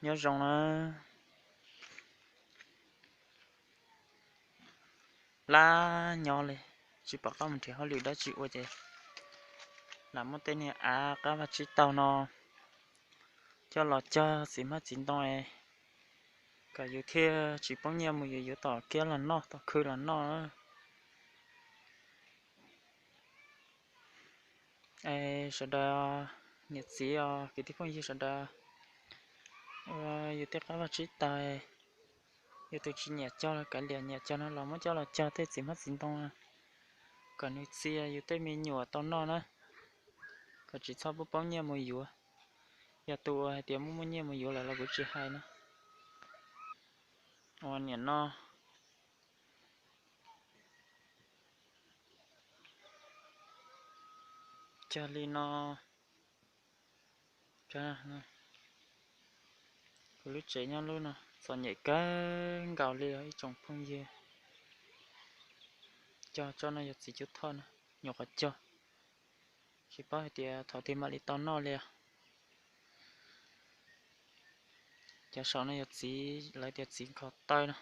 Nyob zoo na. Lab nyob li, tsis pom qab mus nrhiav hauj lwm dab tsi ua ces lam muab tej niag av qab vaj tsib taug no coj los cog txiv hmab txiv ntoo, kom yus thiaj tsis poob nyiaj mus yuav yuav tom kiab los noj, tom khw los noj. Sawv daws, niam txiv os, kwv tij phooj ywg sawv daws, ua yus tej qab vaj tsib taug, yus tus tsis nyiam cog los kav liam, nyiam cog no los muab coj los cog tej txiv hmab txiv ntoo, kom nws txia yus tej me nyuam tau noj na, kom tsis txhob pub poob nyiaj mus yuav. Yog tus uas hais tias muaj muaj nyiaj mus yuav lawm los kuv tsis hais na. Ua niam no cog li no. Kuv lub tsev nyob lub no txom nyem kawg nkaus li os ib tsoom phooj ywg. Cog tso no yog txiv cub thoj na, nyuam qhuav cog, tsis paub hais tias thaum twg mam li tau noj li os. Cov saum no yog txiv, lawv tias txiv nkhaus taw no.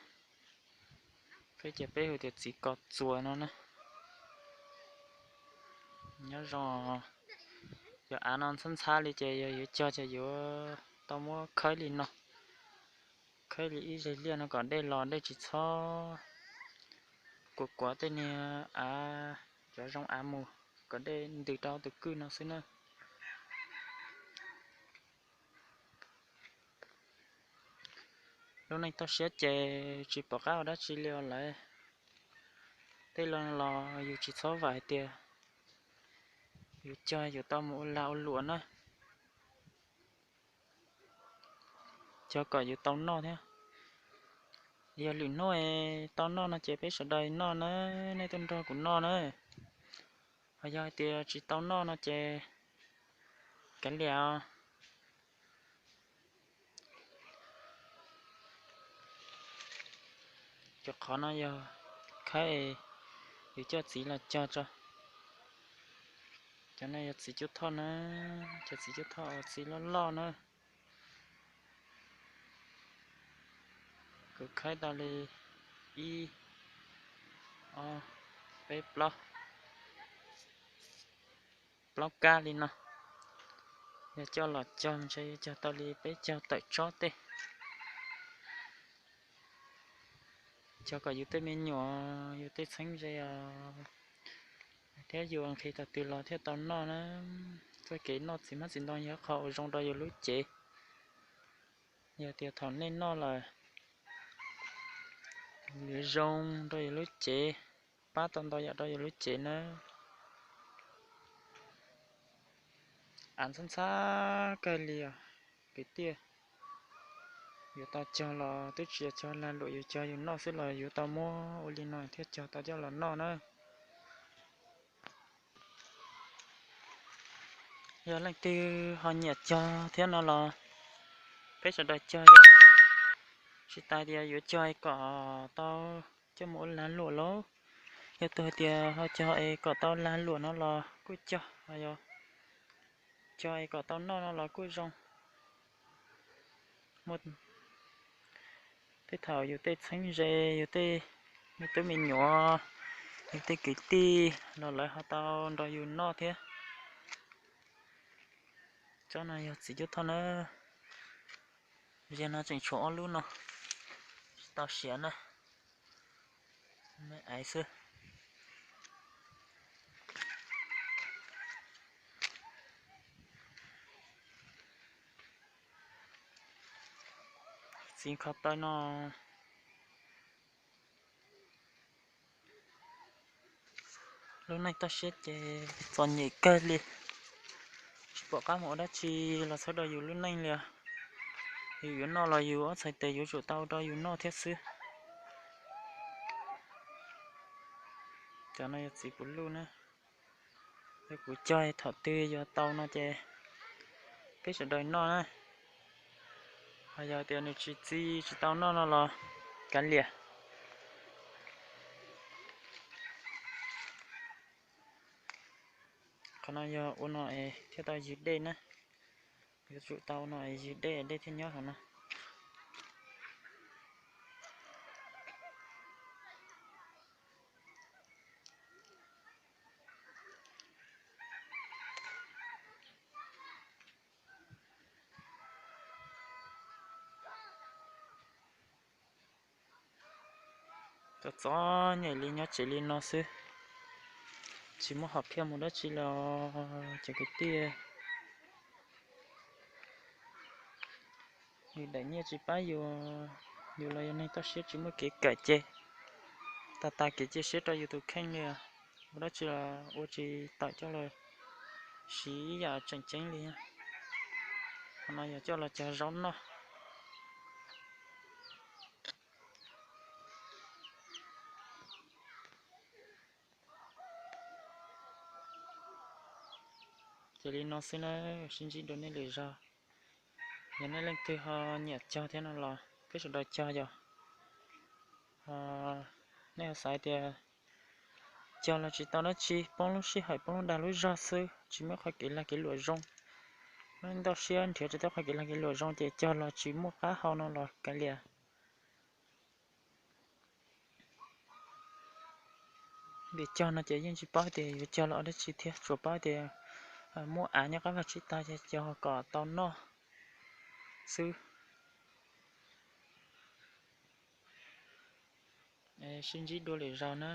Peb ces peb hu tias txiv kos txuas no na. Nyob zoo, cov av no ntxhab ntxhab li ces yog yuav cog ces yuav tau muab khawb li no, khawb li ib zeg liaj no kom dej los dej tsis txhob kuav kuav tej niag av, cov zoo av mus, kom dej ntws rau tus kwj no xwb na. Lub neej toj siab ces tsis pom qab ua dab tsi li os lawv. Tej lo los yus tsis txhob vam hais tias yus cog yus tau mus ua lag ua luam na. Cog kom yus tau noj thiab. Yog lwm hnub tau noj no ces peb sawv daws noj na, nej tuaj nrog kuv noj na. Ho yog hais tias tsis tau noj no ces kav liam. Cov qhov no yog khawb, yus coj txiv los cog tso. Cov no yog txiv cub thoj na, cov txiv cub thoj uas txiv loj loj na. Kuv khawb tau li ib, ob, peb, plaub, plaub kab li no. Yog coj los cog ntshe yuav cog tau li peb caug tawm tsob tej. Cog kom yus tej me nyuam, yus tej txheeb ze os, thiab yus nqhis thaum twg los thiaj tau noj na. Txoj kev noj txiv hmab txiv ntoo yog qhov uas zoo rau yus lub cev. Yog tias thaum nej noj lawm, yuav zoo rau yus lub cev, pab tau ntau yam rau yus lub cev na. Av ntxhab ntxhab kawg li os kwv tij. Yuav tau cog los twb tsis yog cog lag luam, yus cog yus noj xwb los yuav tau muab ua li no thiaj cog tau coj los noj na. Yog leej twg ho nyiam cog thiab no los peb sawv daws cog yom. Tsis tas tias yuav cog es kom tau coj mus ua lag luam lauj. Yog tus hais tias ho cog es kom tau lag luam no los kuj cog, yog cog es kom tau noj no los kuj zoo. Muaj tej thaum yus tej txheeb ze, yus tej me tub me nyuam, yus tej kwv tij los lawv ho tau nrog yus noj thiab. Tsob no yog txiv cub thoj na. Yog no tseem tshuav ob lub no, tsis tau siav na, me aiv xwb. Txiv nkhaus taw no. Lub neej toj siab ces txom nyem kawg li, tsis pom qab mus ua dab tsi los txhawb rau yus lub neej li. Yus yuav noj los yus ob txhais tes yuav tsum tau rau yus noj thiab xwb. Cov no yog txiv kuv luj na, yog kuv cog thaum twg yuav tau no ces peb sawv daws noj na. Ho yog tias nws tsis txi tsis tau noj no los kav liam. Qhov no yog ua no es thiaj tau ywg dej na. Yuav tsum tau ua no es ywg dej, dej thiaj nyob hauv no. Txom txom nyem li nyob tsev li no xwb, tsis muaj hom phiaj mus dab tsi los cov kwv tij. Yus daim nyiaj tsis pab yus, yus los yog neeg toj siab tsis muaj kev kawm ces tas tas kev cia siab rau yus tus kheej li. Ua dab tsi los ua tsis tawm coj los siv ib yam tseem ceeb li. Qhov no yog coj los cog zaub noj. Ces li no xwb na, sib ntsib dua nej lwm zaug. Yog nej leej twg ho nyiam cog thiab no los peb sawv daws cog yog, nej ho xav tias cog los tsis tau dab tsi, poob lub sij hawm poob lub dag lub zog xwb, tsis muaj qhov kev lag kev luam zoo, lub ntoj siab nrhiav tsis tau qhov kev lag kev luam zoo ces cog los tsis muaj qab hau no los kav liam. Vim cog no ces yeej tsis paub tias yuav cog los ua dab tsi thiab, tsuas paub tias muaj av nyob qab vaj tsib taug ces cog kom tau noj xwb. Sib ntsib dua lwm zaug na.